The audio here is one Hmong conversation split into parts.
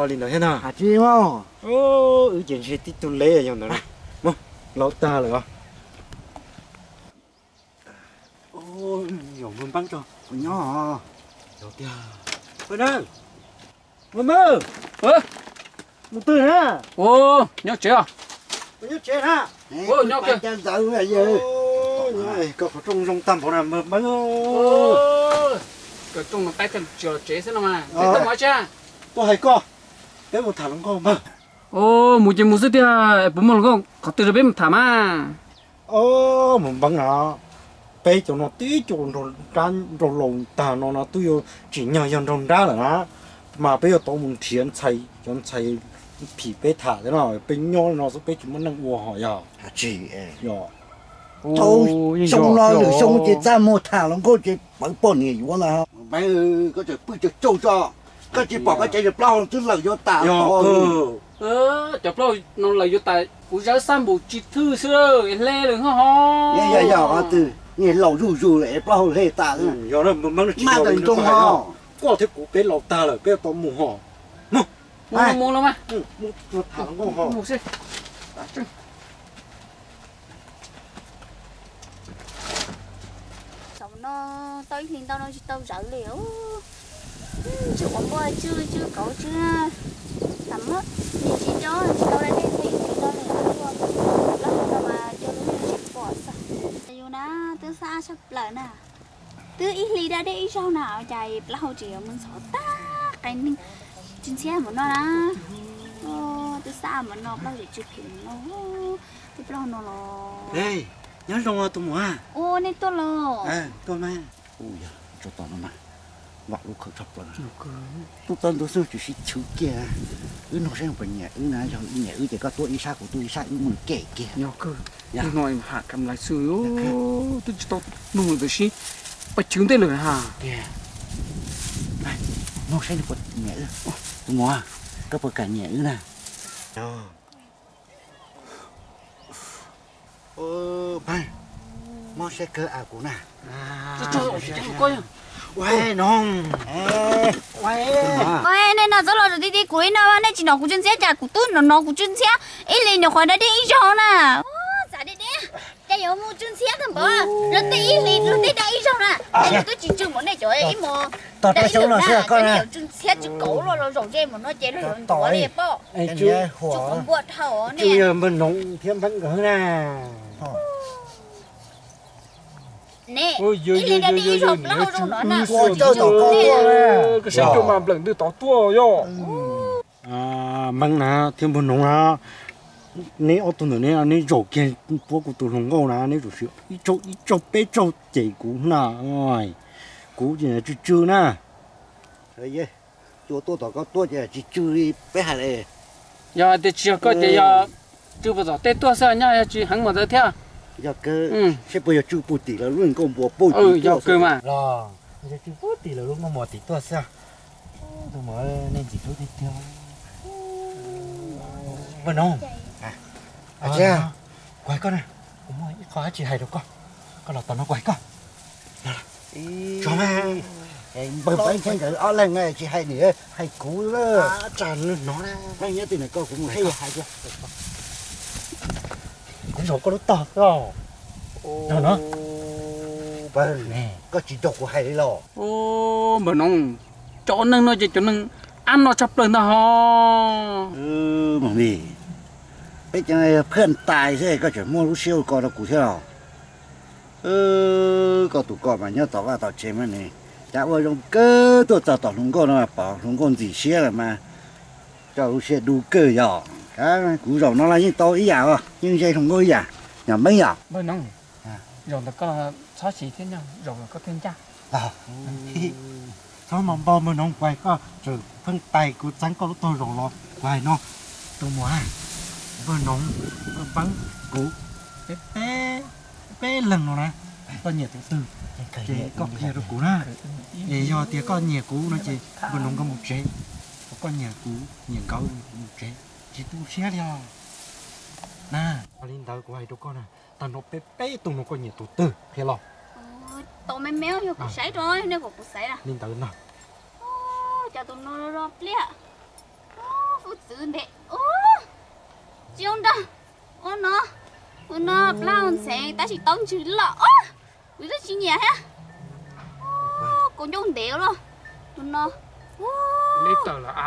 Li ntawd thiab na. Tsis mas. Wb ces ntshe tib tug leb yog ntawd na. Mus, laus tag lawm os. Yog Npawg Npab tso, kuv nyob os. Yog tiag. Npawg Npab, Npawg Npab, mus twg na? Nyob tsev os. Nyob tsev na? Nyob kawg. Koj qhov rooj zoo tag npaum na Npawg Npab. Kawg rooj no qaib kawg tsis los tsev xwb no mas. Tuaj hais koj, peb mus tham hluas nkauj Npawg. Mus ces mus xwb tiag, puas muaj hluas nkauj qhov twg rau peb mus tham mas? Mus Npawg na, peb cov no tib co nraug laus tag no no twb yuav tsim nyog yog nraug nrab lawm na, mas peb yuav tau mus nrhiav ntxhais, cov ntxhais phim peb tham thiab no, peb nyob no xwb peb tsis muaj neej ua ho yog. Tsis, xyoo no lwm xyoo ces txaj muag tham hluas nkauj ces pawv poj niam yuav na. Npawg, koj tseem pw tsaug tsaug tso, koj tsis pom koj tsev plaub hau twb lawm yuav tas. Cov plaub hau no lawm yuav tas, kuv zawb xab npum tsis thwj xwb, hle lawm ho ho. Yog yog qhov twg, niag laus zuj zus lawm plaub hau hle tas. Maj tawm ntoo ho. Koj thiab kuv peb laus tag lawm peb tau mus ho. Mus, mus los mas. Tam no tau ib hlis ntau no tsis tau zawv li. Tsw quav npua, tsw tsw kauv, tsw tam muab nim tsis nco tsis tau da dej txog ib hlis ntau li. Plaub hau no mas coj lub neej tsis pom xwb. Yus na, twb xab tshaj plaws na. Twb ib hlis da dej ib zaug na, cas plaub hau tseem yuav mus ntxhov tag qe neeg. Tsw ntxhiab mus no na. Twb xab mus no plaub hau tseem tsw phem mus no. Twb plaub hau no los. Nyob zoo tus muam. Ua nej tuaj los? Tuaj mas. Ua yog tso tom no mas, vam lub khawv tshaj plaws. Tub tawb ntug xwb tsis sib chwv kiag. Wb nug seb puas nyiam wb na, yog nyiam wb ces koj tuaj ib sab kuv tuaj ib sab wb mus kem kiag. Yog kawg, no ham kam lais xwb, twb tsis tau nug lawm tiam sis pais chwv ntej lawm ha. Tiag. Nug seb nws puas nyiam wb. Tus muam, koj puas kam nyiam wb na? Mob siab kawg kuv na. Ua no, nej no txhob los ti ti kuv li no, nej tsis hnov kuv tsw ntxhiab cas kuv twb hnov hnov kuv tsw ntxhiab ib hlis nyuam qhuav da dej ib zaug na. Txav deb deb, cas yuav mus tsw ntxhiab tag npaum, luag tej ib hlis luag tej da ib zaug na, luag twb tsis tsw npaum nej cov ib mos. Tos rau xyoo no xwb koj na. Yuav tsw ntxhiab tsw kauv luaj los zaum ze mus no ces luag yuav ntxuav nej poj. Tsw qhov npua dhau ne. Npawg Noov thiab Npab nkawd na. Ne, ib hlis da dej ib zaug plaub hau zoo no na. Koj saib cuaj mas nplawm ntws tod tuaj yog. Meeb na thiab Npawg Noov na, neb ob tug ntawm ne neb zaum kiag puab kuv tus hluas nkauj na, neb zaum ib tsaug peb tsaug cem kuv na. Kuv ces tsw tsw na. Cua tuaj tom koj tuaj ces tsis tsw li peb hais li. Yog hais tias tsis yog koj ces yog tsw puas tom tej tuaj xwb, nyob yog tsis heev mas ntawd thiab. Yog kawg, seb puas yog tsw puag tim lawv lub nkauj npua puag tim tuaj xwb mas. Los yog tsw puag tim lawv lub nkauj npua tim tuaj xwb. Tus muam, nej ntxim hlub tiag tiag. Npawg Noov, kuv hais koj na, kuv muaj ib qho dab tsi hais rau koj, koj los tom no kuv hais koj. Npawg Npab nkawd ob leeg tsis hais nws, hais kuv lawm. Tsam nws hnov na, nyob twg na koj, kuv mus hais. Kuv zaum koj lub tog xwb. Koj tsis nrog kuv hais li los? Npawg Noov, cov neeg no ces cov neeg ab no tshaj plaws ntag ho. Peb cov no yog phaj tais xwb koj tseem muaj lub siab ua ko rau kuv thiab los? Koj tus koj mas nyob tom vaj tom tsev mas nws cas ua zoo kawg, tuaj txog tom hluas nkauj no pom hluas nkauj ntxim siab lawm mas coj lub siab dub kawg yog. Kuv zaum no los yeej tau ib yam os, yeej ze hluas nkauj ib yam, yog Meeb yog. Npawg Noov, zaum ntawd koj txhob siv thiab nyob zaum koj thiaj ncaj. Txhob mos npau Npawg Noov, kuv hais koj tseem phaj tais kuv txeeb koj lub tog zaum los kuv hais no, tus muam, Npawg Noov, Npawg Npab, kuv, peb peb leeg no na, koj nyiam tus twg ces koj qhia rau kuv na. Es yog tias koj nyiam kuv no ces Npawg Noov nkawd mus tsev, koj nyiam kuv nyiam nkawd mus tsev, tsis tu siab li os. Na, li ntawd kuv hais rau koj na, tag nrho peb peb tug no koj nyiam tus twg qhia los? Tau me me yog kuv saib rau nej kom kuv xaiv na. Li ntawd no. Cov tus no zoo pliaj. Ub txwv ntev, tsis zoo nrog. Ua no, ua no plaub ntxeev tab sis tau ntsws loj. Kuv twb tsis nyiam thiab. Kuv ncauj ntev loj. Ua no,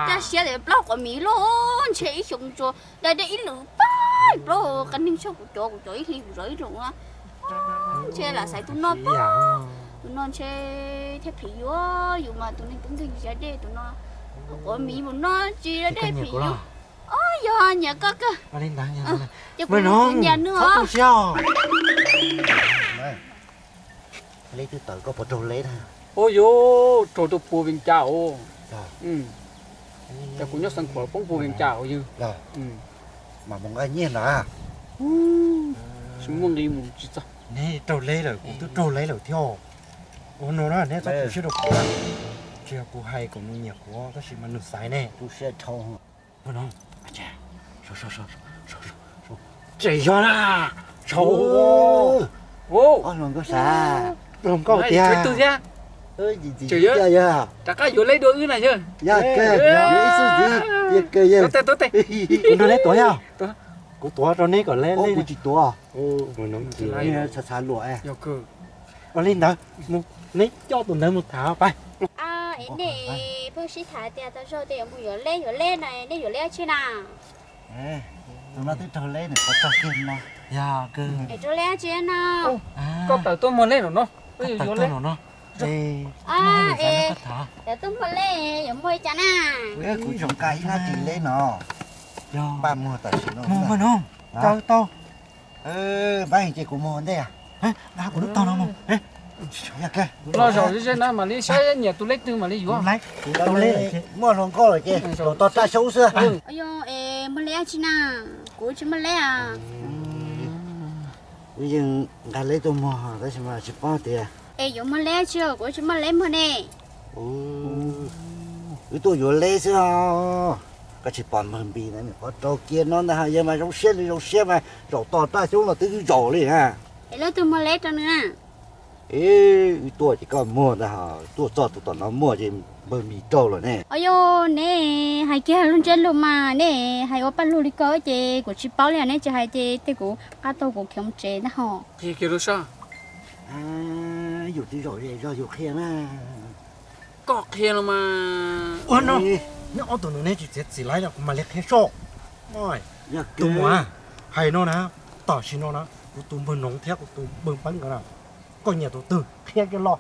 caj siab tias plaub quav miv loj, ntshe ib xyoo tsuas da dej ib lwm pab plaub qab neeg, sab kuv cov kuv cov ib hlis kuv zov ib rooj. Ntshe lam xaiv tus no pab, tus no ntshe thiaj phim yus, yus mas tus neeg tub nkeeg tsis da dej, tus no quav miv mus no tsis da dej phim yus. Yog nyiam koj kawg. Ces kuv nyiam nws os. Li twb tawm koj puas raug leb na? Ua yuav raug rau puag Vees Cas os. Ces kuv nyob Xeev Khuam poob puag Vees Cas os yog. Mas mus nqa nyiaj na. Tsis muaj nqi mus tsis txog. Neb raug leb lawm, kuv twb raug leb lawm thiab. Ua no na, neb txhob tu siab rau kuv. Tsis yog kuv hais kom nws nyiam kuv tab sis mas nws xaiv ne. Tseem yog na, tsaus hluas nkauj tiag. Rov qab yuav leb dua wb na yog. Kuv nrog neb tuav yog. Kuv tuav rau neb kom leb, kuv tsis tuav. Ua li ntawd, neb coj tus ntawd mus tham pab. Es nej pheej sib tham tias tau zog tias yuav mus yuav leb yuav leb na, nej yuav leb dab tsi na? Tus no twb raug leb nws qhov rog kiag no. Es raug leb dab tsi no? Koj tawm tuaj muag leb no no. Koj tawm tuaj no no. Tawm tuaj muag leb yuav muag li cas na? Kuv tseem nqa ib hnab ris leb no. Npaj muag tam sim no. Muag no, tau tau. Npab ces kuv mus ua ntej. Nqa kuv lub tog no mus. Los zaum ze ze na mam li saib nyiam tus leb twg mam li yuav. Muaj hluas nkauj lawm ces zaum tog raj xyoob xwb. Yog es muag leb dab tsi na? Kuv tsis muaj leb. Wb yeej nqa leb tuaj muag tab sis mas tsis paub tias. Es yuav muag leb dab tsi, kuv tsis muaj leb muag ne. Wb tuaj yuav leb xwb os. Koj tsis pom npawg Npis na, nws qhov rau kiag no ntag, yog mas zoo siab li zoo siab mas zaum tog raj xyoob los twb zaum li na. Es leej twg muag leb rau nws na? Wb tuaj ces koj muag ntag, tuaj txog tus tom no muaj ces npawg Npis raug lawm ne. Yog neb hais kiag lub ntsiab lus mas, neb hais ua paj lug li ko ces kuv tsis paub li, neb tsis hais ces tej kuv qab tau kuv khiav mus tsev ntag hos. Yus twb zaum ze zog yus qhia na. Koj qhia los mas. Ua no, neb ob tug nws neb tsis txiav txim laib no kuv mam li qhia soj. Tus muam, hais no na, tam sim no na, kuv tus npawg Noov thiab kuv tus npawg Npeeb nkawd na, koj nyiam tus twg qhia kiag los.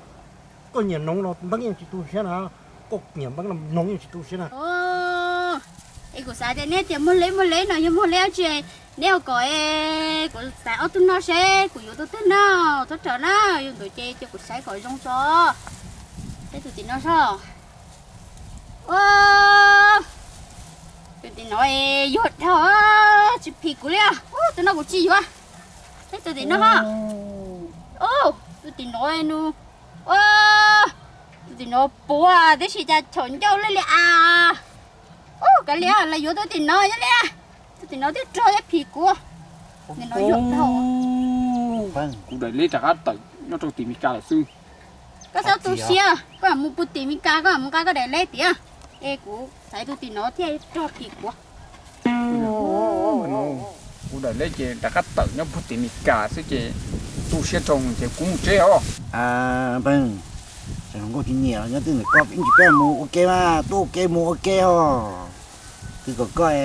Koj nyiam Noov los Npeeb yeej tsis tu siab na, koj nyiam Npeeb los Noov yeej tsis tu siab na. Es kuv xav tias neb tias muag leb muag leb no yog muag leb dab tsi, neb ua kom kuv xav ob tug no seb kuv yuav tus twg no, txhob raws na, yog ntawd ces cia kuv saib kom zoo tso. Saib tus tim no soj. Tus tim no yuag dhau, tsis phim kuv li. Tus no kuv tsis yuav. Saib tus tim no. Tus tim no nws, tus tim no puas tib si cas chom ncauj li li as. Kav liam, los yuav tus tim no nyob li. Tus tim no twb rog thiab phim kuv. Nim no yuav dhau. Kuv daim leb rov qab tawm nyob rau tim Meskas lawm xwb. Koj txhob tu siab, koj mus puag tim Meskas koj mus nqa koj daim leb tiag. Es kuv xaiv tus tim no thiaj rog phim kuv. Kuv daim leb ces rov qab tawm nyob puag tim Meskas xwb ces tu siab rau ces kuv mus tsev os. Npawg, tseem hluas nkauj tsis nyiam los nyob twj ywm, koj ib ntsis peb mus ua ke mas, tuaj ua ke mus ua ke os. Twb kom koj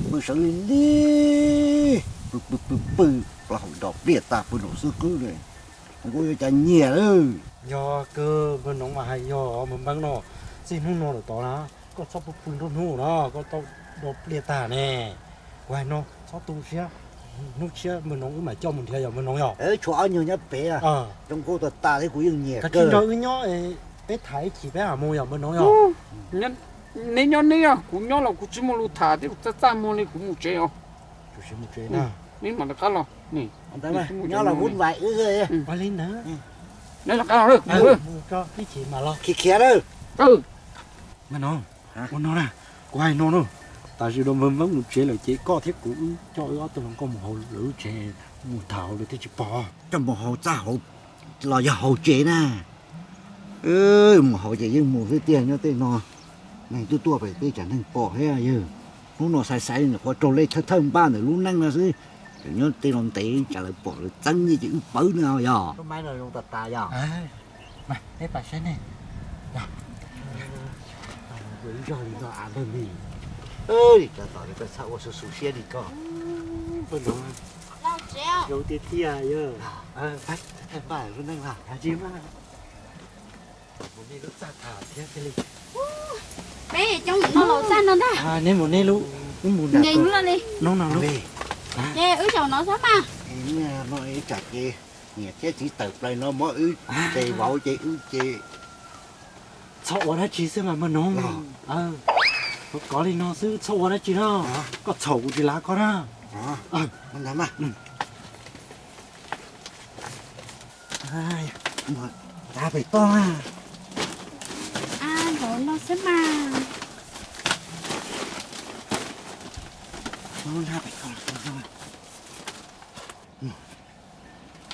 pw sawv li li, pw pw pw pw, plaub hau do pliaj tag pw nraum xwb qwb li, hluas nkauj yuav cas nyiam lawm. Yog kawg, npawg Noov mas hais yog, npawg Npeeb no, txij hnub no lawm tod na, koj txhob pw pw nruab hnub no, koj tau do pliaj tag ne. Kuv hais no txhob tu siab, hnub tshiab npawg Noov wb mam coj mus nrhiav yog npawg Noov yog. Tshuav ob nyuag nyob pem, zoo nkauj tas tas thiab kuv yeej nyiam kawg. Nrog wb nyob, peb tham ib chim peb mam mus yog npawg Noov yog. Neb nyob neb, kuv nyob los kuv tsis muaj lus tham thiab, kuv txaj txaj muag li, kuv mus tsev os. Neb mam rov qab los. Nyob los hu vais wb. Ua li ntawd. Neb rov qab los, kuv mus. Khiav khiav lawm. Npawg Noov, ua no na, kuv hais no na, tam sim no npawg Npeeb mus tsev lawm ces koj thiab kuv wb coj wb ob tug hluas nkauj mus hauv lawv lub tsev, mus tham hauv lawv thiaj tsis pom. Coj mus hauv txaj hauv los yog hauv tsev na? Mus hauv ces yeej mus xwb tiag, nyob tej no Neeg twb tuaj pem teb tsam neeg pom thiab yog. Hnub no xaiv xaiv nyuam qhuav raug lej thawj thawj npaj ntawm lub neej no xwb. Tseem nyob tej no ntev tsam lawv pom lawv txeeb ces wb pawv no yog. Peb pab saib ne. Ua ib zog li no av npawg Mis. Tsov tom koj txhob ua xu xu siab li koj. Zoo tiag tiag yog. Pab lub neej no. Mus nej lub txaj tham thiab thiaj li. Peb coob no los txaj no ntag. Neb mus nej lub, wb mus nram nkees no li. Nov no lub. Ces wb zaum no xwb mas. No ib tsam ces niam thiab txiv tawm plaws no muab wb ces vauv ces wb ces. Txhob ua dab tsi xwb mas npawg Noov. Kov li no xwb txhob ua dab tsi na. Koj txhaum kuv tsis lav koj na. Ntag mas. Tav pem toj na. Zaum no xwb mas. Ntag pem toj.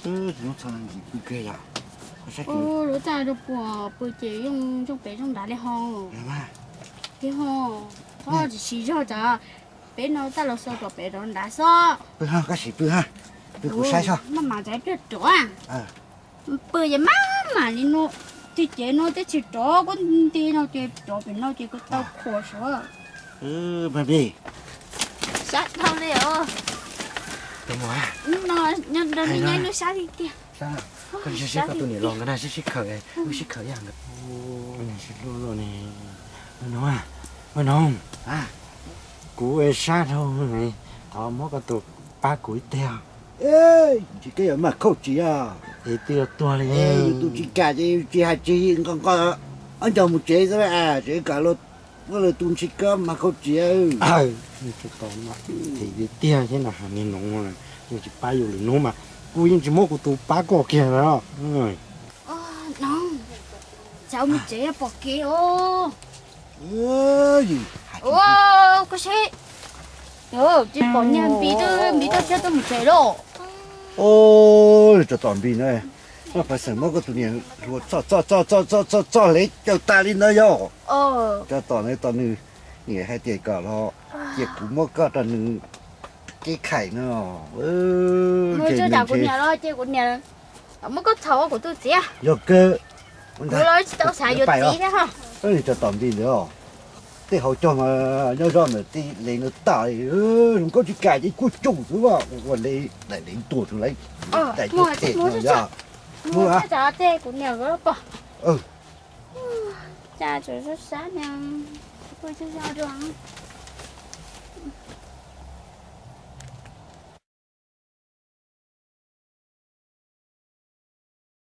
Ub, txhob ntxim pw kiag yom. Ua lub txaj rau puas pw ces yeej zoo pem zoo nrad li ho. Li ho, tsis siv zog tsam peb no txaj los xaus tom pem rau nrad xwb. Pw ha, koj sim pw ha. Pw kuv saib soj. Maj mam ntxav pliag rov. Pw ces maj mam li no, tig cev no teb tsis rov, kuv nti no ces rov pem no ces kuv tau khuam suav. Sab dhau li os. No nyob nyob lub sab li tiag. Koj sib sib koj tus niam los nkawd na, sib sib khawm, wb sib khawm ib yam nkawd. Sib hlub los ne. Ua no, kuv sab dhau, thov muab koj tus pab kuv ib teg. Tsis koj yuav mag khauj tsis os. Es twb yuav tuag li. Yus tus tsis kam ces yus tsis hais tsis nqo nqo, ob ncaug mus tsev xwb, tseem kam luag, luag tus ntsis koj mag khauj tsis. Them tiag thiab na, hais niag no, yus tsis pab yus lwm hnub mas kuv yeej tsis muab kuv tus pab koj kiag lawm. Txav mus tsev pom kev os. Koj seb, tsis pom niag Npis, Npis tuaj siab tuaj mus tsev lauj. Tsov tom Npis na, pab xeem muab koj tus niam hluas txoj txoj txoj txoj txoj txoj txoj hle caum tas li ntawd yog. Tsov tom na, tom nws niam hais tias kom los cia kuv muab koj rau nws kev khaim no. Ces kuv niam los ces kuv niam muab koj txhaum kuv tus txiv. Yog kawg. Kuv los tsis tau xav yuav txiv thiab ho. Tsov tom Npis ntawd os, tej hauv caug mas nyob zoj ntawm tej le ntawd tas li. Zoo nkauj tsis kam ces kuj tsum xwb, ua le daim le tuag tsuas lawv daim tuag them no yog. Muab tsam tej kuv niam pom. Cas tseem sab sab ne, kuj tsis yog dua.